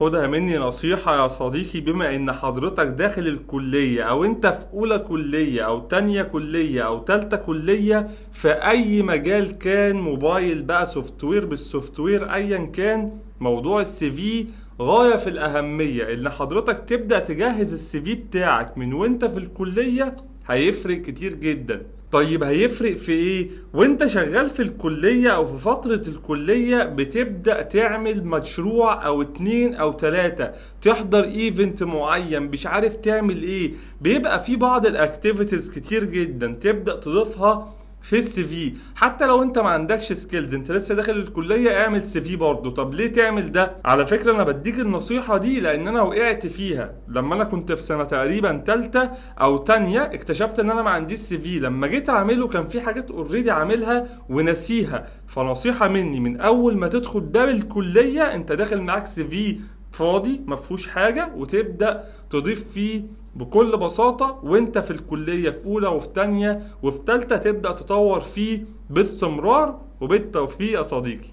خدها مني نصيحة يا صديقي، بما ان حضرتك داخل الكلية او انت في اولى كلية او تانية كلية او تالتة كلية، في اي مجال كان، موبايل بقى، software بال software، ايا كان، موضوع ال CV غاية في الاهمية. ان حضرتك تبدأ تجهز ال CV بتاعك من وانت في الكلية هيفرق كتير جدا. طيب هيفرق في ايه؟ وانت شغال في الكلية او في فترة الكلية بتبدأ تعمل مشروع او 2 او 3، تحضر event معين، مش عارف تعمل ايه، بيبقى في بعض ال activities كتير جدا تبدأ تضيفها في ال CV. حتى لو انت ما عندكش skills، انت لسه داخل الكلية، اعمل CV برضه. طب ليه تعمل ده؟ على فكرة انا بديك النصيحة دي لان انا وقعت فيها لما انا كنت في سنة تقريبا تالتة او تانية، اكتشفت ان انا ما عنديش CV. لما جيت اعمله كان في حاجات already عاملها ونسيها. فنصيحة مني، من اول ما تدخل باب الكلية انت داخل معاك CV فاضي ما فيهوش حاجة، وتبدأ تضيف فيه بكل بساطة وانت في الكلية، في اولى وفي تانية وفي تالتة، تبدأ تطور فيه باستمرار. وبالتوفيق يا صديقي.